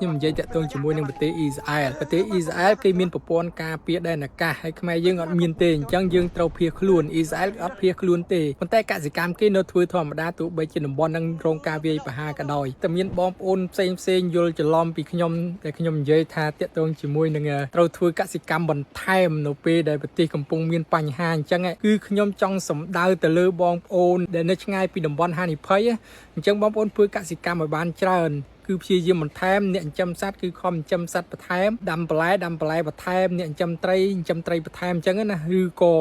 ខ្ញុំនិយាយតាក់ទងជាមួយនឹងប្រទេសអ៊ីស្រាអែលប្រទេសអ៊ីស្រាអែលគេមានប្រព័ន្ធការពារដែនអាកាសហើយខ្មែរយើងអត់មានទេអញ្ចឹងយើងត្រូវភៀសខ្លួនអ៊ីស្រាអែលអត់ភៀសខ្លួនទេប៉ុន្តែកសិកម្មគេនៅធ្វើធម្មតាទោះបីជាតំបន់នឹងរងការវាយប្រហារក៏ដោយតែមានបងប្អូនផ្សេងផ្សេងយល់ច្រឡំពីខ្ញុំតែខ្ញុំនិយាយថាតាក់ទងជាមួយនឹងត្រូវធ្វើកសិកម្មបន្ថែមនៅពេលដែលប្រទេសកំពុងមានបញ្ហាអញ្ចឹងគឺខ្ញុំចង់សំដៅទៅលើបងប្អូនដែលនៅឆ្ងាយពីតំបន់ហានិភ័យអញ្ចឹងបងប្អូនធ្វើកសិកម្មឲ្យបានច្រើនគឺព្យាយាមបន្ថែមអ្នកចិញ្ចឹមសត្វគឺខំចិញ្ចឹមសត្វបន្ថែមដាំបន្លែដាំបន្លែបន្ថែមអ្នកចិញ្ចឹមត្រីចិញ្ចឹមត្រីបន្ថែមអញ្ចឹងណាឬក៏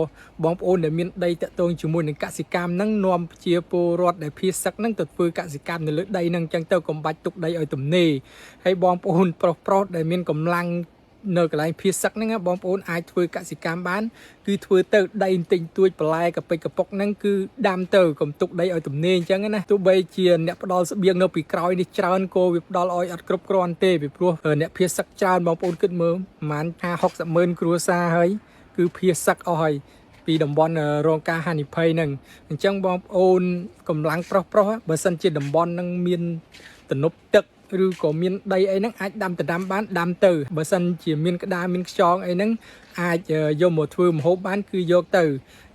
បងប្អូនដែលមានដីតាក់ទងជាមួយនឹងកសិកម្មហ្នឹងនាំប្រជាពលរដ្ឋដែលភៀសសឹកហ្នឹងទៅធ្វើកសិកម្មនៅលើដីហ្នឹងអញ្ចឹងទៅកុំបាច់ទុកដីឲ្យទំនេរហើយបងប្អូនប្រុសប្រុសដែលមានកម្លាំងនៅកន្លែងភៀសសឹកហ្នឹងបងប្អូនអាចធ្វើកសិកម្មបានគឺធ្វើទៅដីបន្តិចតួចបន្លែកពិចកពុកហ្នឹងគឺដាំទៅកុំទុកដីឲ្យទំនេរអញ្ចឹងណាទោះបីជាអ្នកផ្ដល់ស្បៀងនៅពីក្រោយនេះច្រើនក៏វាផ្ដល់ឲ្យអត់គ្រប់គ្រាន់ទេពីព្រោះអ្នកភៀសសឹកច្រើនបងប្អូនគិតមើលប្រហែល50 60ម៉ឺនគ្រួសារហើយគឺភៀសសឹកអស់ហើយពីតំបន់រងការហានិភ័យហ្នឹងអញ្ចឹងបងប្អូនកម្លាំងប្រុសប្រុសបើសិនជាតំបន់ហ្នឹងមានទំនប់ទឹកឬក៏មានដីអីហ្នឹងអាចដាំដណ្ដាំបានដាំទៅបើសិនជាមានក្តារមានខ្យងអីហ្នឹងអាចយកមកធ្វើម្ហូបបានគឺយកទៅ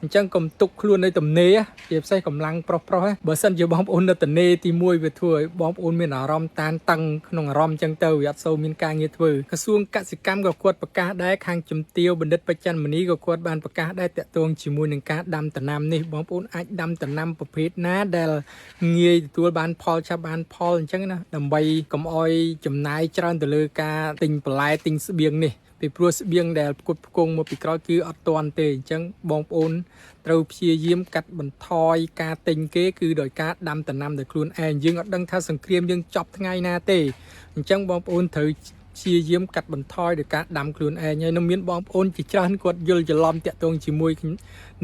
អញ្ចឹងកុំទុកខ្លួននៅទំនេរជាពិសេសកម្លាំងប្រុសប្រុសបើសិនជាបងប្អូននៅទំនេរទី1វាធ្វើឲ្យបងប្អូនមានអារម្មណ៍តានតឹងក្នុងអារម្មណ៍អញ្ចឹងទៅវាអត់សូវមានការងារធ្វើក្រសួងកសិកម្មក៏គាត់ប្រកាសដែរខាងជំទាវបណ្ឌិតបច្ចិនមនីក៏គាត់បានប្រកាសដែរតាក់ទងជាមួយនឹងការដាំដំណាំនេះបងប្អូនអាចដាំដំណាំប្រភេទណាដែលងាយទទួលបានផលឆាប់បានផលអញ្ចឹងណាដើម្បីកុំអោយចំណាយច្រើនទៅលើការទិញបន្លែទិញស្បៀងនេះពីព្រោះស្បៀងដែលផ្គត់ផ្គង់មកពីក្រោយគឺអត់ទាន់ទេអញ្ចឹងបងប្អូនត្រូវព្យាយាមកាត់បន្ថយការទិញគេគឺដោយការដាំដំណាំដោយខ្លួនឯងយើងអត់ដឹងថាសង្គ្រាមយើងចប់ថ្ងៃណាទេអញ្ចឹងបងប្អូនត្រូវព្យាយាមកាត់បន្ថយដោយការដាំខ្លួនឯងហើយនៅមានបងប្អូនជាច្រើនគាត់យល់ច្រឡំតាក់ទងជាមួយ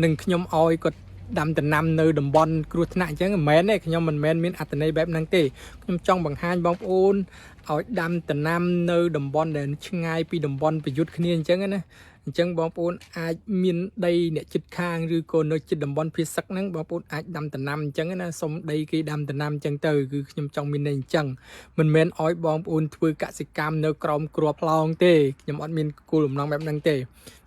នឹងខ្ញុំឲ្យគាត់ដាំដំណាំនៅតំបន់គ្រោះថ្នាក់អញ្ចឹងមិនមែនទេខ្ញុំមិនមែនមានអត្តន័យបែបហ្នឹងទេខ្ញុំចង់បង្ហាញបងប្អូនឲ្យដាំដំណាំនៅតំបន់ដែលឆ្ងាយពីតំបន់ប្រយុទ្ធគ្នាអញ្ចឹងណាអញ្ចឹងបងប្អូនអាចមានដីអ្នកជិតខាងឬក៏នៅជិតតំបន់ភៀសសឹកហ្នឹងបងប្អូនអាចដាំដំណាំអញ្ចឹងណាសុំដីគេដាំដំណាំអញ្ចឹងទៅគឺខ្ញុំចង់មានន័យអញ្ចឹងមិនមែនឲ្យបងប្អូនធ្វើកសិកម្មនៅក្រោមគ្រាប់ផ្លោងទេខ្ញុំអត់មានគោលបំណងបែបហ្នឹងទេ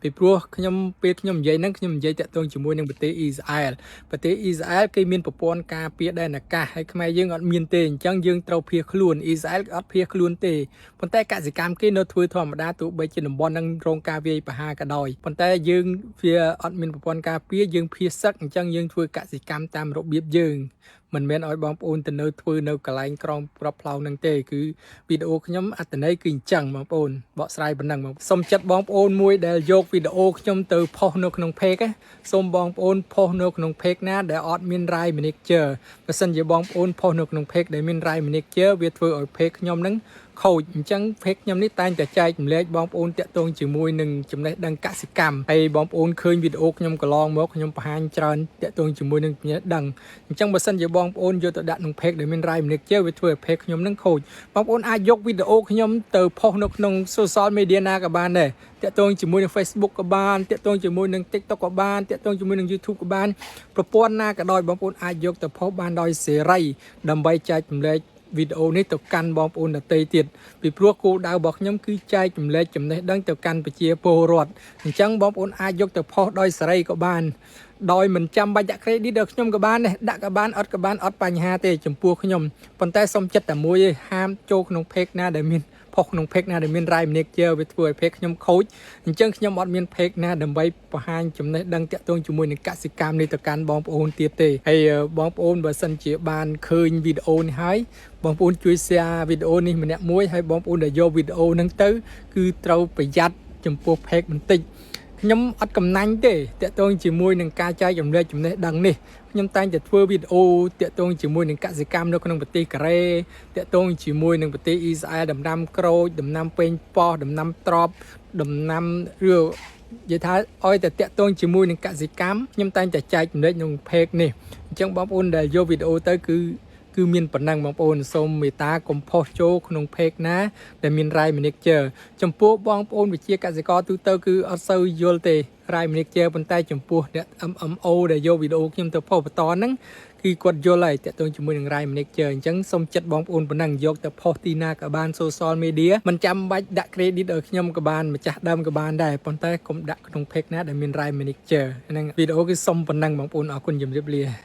ពីព្រោះខ្ញុំពេលខ្ញុំនិយាយហ្នឹងខ្ញុំនិយាយតាក់ទងជាមួយនឹងប្រទេសអ៊ីស្រាអែលប្រទេសអ៊ីស្រាអែលគេមានប្រព័ន្ធការពារដែនអាកាសហើយខ្មែរយើងអត់មានទេអញ្ចឹងយើងត្រូវភៀសខ្លួនអ៊ីស្រាអែលអត់ភៀសខ្លួនទេប៉ុន្តែកសិកម្មគេនៅធ្វើធម្មតាទោះបីជាតំបន់ហ្នឹងរងការវាយប្រហារក៏ដោយប៉ុន្តែយើងវាអត់មានប្រព័ន្ធការពារយើងភៀសសឹកអញ្ចឹងយើងធ្វើកសិកម្មតាមរបៀបយើងមិនមែនឲ្យបងប្អូនទៅនៅធ្វើនៅកន្លែងក្រោមគ្រាប់ផ្លោងហ្នឹងទេគឺវីដេអូខ្ញុំអត្តន័យគឺអញ្ចឹងបងប្អូនបកស្រាយប៉ុណ្ណឹងបងសូមចិត្តបងប្អូនមួយដែលយកវីដេអូខ្ញុំទៅផុសនៅក្នុង page សូមបងប្អូនផុសនៅក្នុង page ណាដែលអត់មាន rights manager បើសិនជាបងប្អូនផុសនៅក្នុង page ដែលមាន rights manager វាធ្វើឲ្យ page ខ្ញុំហ្នឹងខូចអញ្ចឹង page ខ្ញុំនេះតែងតែចែករំលែកបងប្អូនតាក់ទងជាមួយនឹងចំណេះដឹងកសិកម្មហើយបងប្អូនឃើញវីដេអូខ្ញុំកន្លងមកខ្ញុំបង្ហាញច្រើនតាក់ទងជាមួយនឹងចំណេះដឹងអញ្ចឹងបើសិនជាបងប្អូនយកទៅដាក់ក្នុង page ដែលមាន rights manager វាធ្វើឲ្យ page ខ្ញុំនឹងខូចបងប្អូនអាចយកវីដេអូខ្ញុំទៅផុសនៅក្នុង social media ណាក៏បានដែរតាក់ទងជាមួយនឹង Facebook ក៏បានតាក់ទងជាមួយនឹង TikTok ក៏បានតាក់ទងជាមួយនឹង YouTube ក៏បានប្រព័ន្ធណាក៏ដោយបងប្អូនអាចយកទៅផុសបានដោយសេរីដើម្បីចែករំលែកវីដេអូនេះទៅកាន់បងប្អូនដទៃទៀតពីព្រោះគោលដៅរបស់ខ្ញុំគឺចែករំលែកចំណេះដឹងទៅកាន់ប្រជាពលរដ្ឋអញ្ចឹងបងប្អូនអាចយកទៅផុសដោយសេរីក៏បានដោយមិនចាំបាច់ដាក់ credit ដល់ខ្ញុំក៏បានដែរដាក់ក៏បានអត់ក៏បានអត់បញ្ហាទេចំពោះខ្ញុំប៉ុន្តែសូមចិត្តតែមួយឯងហាមចូលក្នុង page ណាដែលមានផុសក្នុង page ណាដែលមាន rights manager វាធ្វើឲ្យ page ខ្ញុំខូចអញ្ចឹងខ្ញុំអត់មាន page ណាដើម្បីបង្ហាញចំណេះដឹងតាក់ទងជាមួយនឹងកសិកម្មនេះទៅកាន់បងប្អូនទៀតទេហើយបងប្អូនបើសិនជាបានឃើញវីដេអូនេះហើយបងប្អូនជួយ share វីដេអូនេះម្នាក់មួយហើយបងប្អូនដែលយកវីដេអូហ្នឹងទៅគឺត្រូវប្រយ័ត្នចំពោះ page បន្តិចខ្ញុំអត់កំណាញ់ទេតាក់ទងជាមួយនឹងការចែករំលែកចំណេះដឹងនេះខ្ញុំតែងតែធ្វើវីដេអូតាក់ទងជាមួយនឹងកសិកម្មនៅក្នុងប្រទេសកូរ៉េតាក់ទងជាមួយនឹងប្រទេសអ៊ីស្រាអែលដំណាំក្រូចដំណាំពេញប៉ោះដំណាំត្រប់ដំណាំឬនិយាយថាឲ្យតែតាក់ទងជាមួយនឹងកសិកម្មខ្ញុំតែងតែចែករំលែកក្នុង page នេះអញ្ចឹងបងប្អូនដែលយកវីដេអូទៅគឺគឺមានប៉ុណ្ណឹងបងប្អូនសូមមេត្តាកុំផុសចូលក្នុង page ណាដែលមាន rights manager ចំពោះបងប្អូនវិជាកសិករទូទៅគឺអត់សូវយល់ទេ rights manager ប៉ុន្តែចំពោះអ្នក MMO ដែលយកវីដេអូខ្ញុំទៅផុសបន្តហ្នឹង គឺគាត់យល់ហើយតាក់ទងជាមួយនឹង Rights Manager អញ្ចឹងសូមចិត្តបងប្អូនប៉ុណ្ណឹងយកទៅផុសទីណាក៏បាន social media មិនចាំបាច់ដាក់ credit ឲ្យខ្ញុំក៏បានម្ចាស់ដើមក៏បានដែរប៉ុន្តែកុំដាក់ក្នុង page ណាដែលមាន Rights Manager ហ្នឹងវីដេអូគឺសុំប៉ុណ្ណឹងបងប្អូនអរគុណជម្រាបលា។